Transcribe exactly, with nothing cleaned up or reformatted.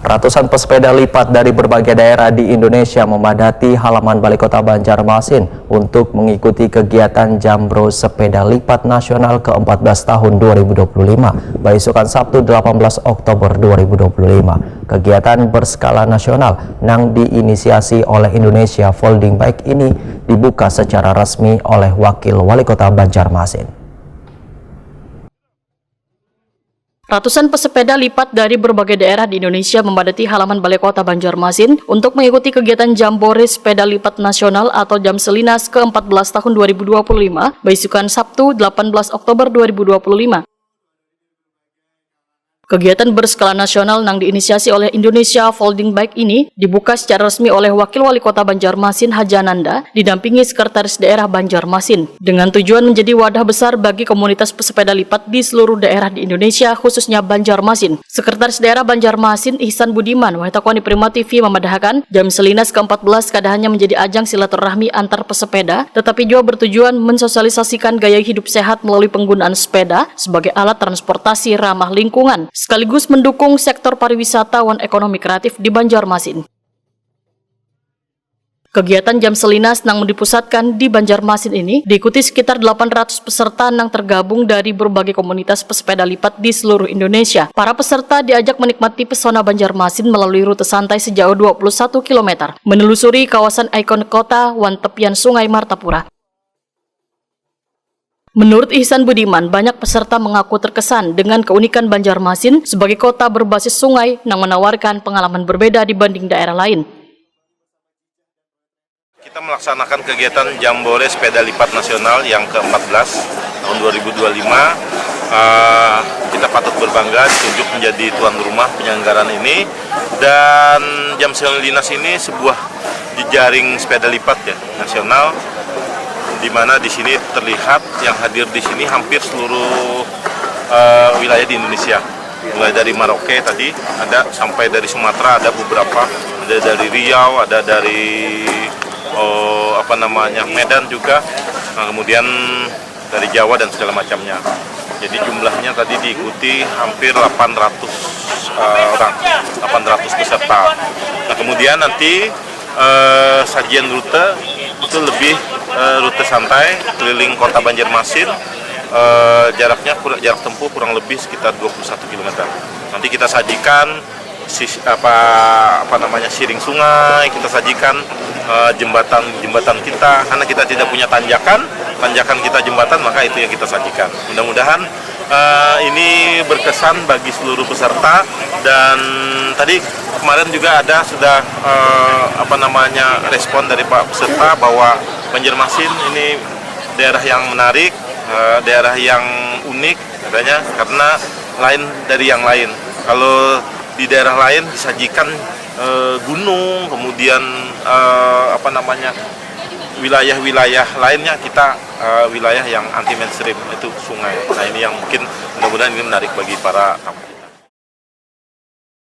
Ratusan pesepeda lipat dari berbagai daerah di Indonesia memadati halaman Balai Kota Banjarmasin untuk mengikuti kegiatan Jambro Sepeda Lipat Nasional keempat belas tahun dua ribu dua puluh lima, baisukan Sabtu delapan belas Oktober dua ribu dua puluh lima. Kegiatan berskala nasional nang diinisiasi oleh Indonesia Folding Bike ini dibuka secara resmi oleh Wakil Wali Kota Banjarmasin. Ratusan pesepeda lipat dari berbagai daerah di Indonesia memadati halaman Balai Kota Banjarmasin untuk mengikuti kegiatan Jambore Sepeda Lipat Nasional atau Jamselinas keempat belas tahun dua ribu dua puluh lima, baisukan Sabtu delapan belas Oktober dua ribu dua puluh lima. Kegiatan berskala nasional nang diinisiasi oleh Indonesia Folding Bike ini dibuka secara resmi oleh Wakil Wali Kota Banjarmasin Hajananda didampingi Sekretaris Daerah Banjarmasin dengan tujuan menjadi wadah besar bagi komunitas pesepeda lipat di seluruh daerah di Indonesia, khususnya Banjarmasin. Sekretaris Daerah Banjarmasin Ihsan Budiman wahai takuan di Prima T V memadahakan Jamselinas keempat belas kada hanya menjadi ajang silaturahmi antar pesepeda, tetapi juga bertujuan mensosialisasikan gaya hidup sehat melalui penggunaan sepeda sebagai alat transportasi ramah lingkungan, sekaligus mendukung sektor pariwisata wan ekonomi kreatif di Banjarmasin. Kegiatan Jamselinas nang dipusatkan di Banjarmasin ini diikuti sekitar delapan ratus peserta nang tergabung dari berbagai komunitas pesepeda lipat di seluruh Indonesia. Para peserta diajak menikmati pesona Banjarmasin melalui rute santai sejauh dua puluh satu kilometer, menelusuri kawasan ikon kota wan tepian Sungai Martapura. Menurut Ihsan Budiman, banyak peserta mengaku terkesan dengan keunikan Banjarmasin sebagai kota berbasis sungai nang menawarkan pengalaman berbeda dibanding daerah lain. Kita melaksanakan kegiatan Jambore Sepeda Lipat Nasional yang keempat belas tahun dua ribu dua puluh lima. Eh, kita patut berbangga ditunjuk menjadi tuan rumah penyelenggaraan ini. Dan Jamselinas ini sebuah jejaring sepeda lipat ya nasional, di mana di sini terlihat yang hadir di sini hampir seluruh eh, wilayah di Indonesia. Mulai dari Merauke tadi ada, sampai dari Sumatera ada beberapa, ada dari Riau, ada dari eh, apa namanya, Medan juga. Nah, kemudian dari Jawa dan segala macamnya. Jadi jumlahnya tadi diikuti hampir delapan ratus eh, orang, delapan ratus peserta. Nah, kemudian nanti eh, sajian rute itu lebih eh, rute santai keliling kota Banjarmasin. Eh, jaraknya kurang, jarak tempuh kurang lebih sekitar dua puluh satu kilometer. Nanti kita sajikan sis, apa apa namanya, siring sungai, kita sajikan eh, jembatan jembatan kita, karena kita tidak punya tanjakan, tanjakan kita jembatan, maka itu yang kita sajikan. Mudah-mudahan eh, ini berkesan bagi seluruh peserta. Dan tadi kemarin juga ada sudah eh, apa namanya, respon dari para peserta bahwa Banjarmasin ini daerah yang menarik, eh, daerah yang unik katanya, karena lain dari yang lain. Kalau di daerah lain disajikan eh, gunung, kemudian eh, apa namanya, wilayah-wilayah lainnya, kita eh, wilayah yang anti mainstream, itu sungai. Nah, ini yang mungkin mudah-mudahan ini menarik bagi para tamu.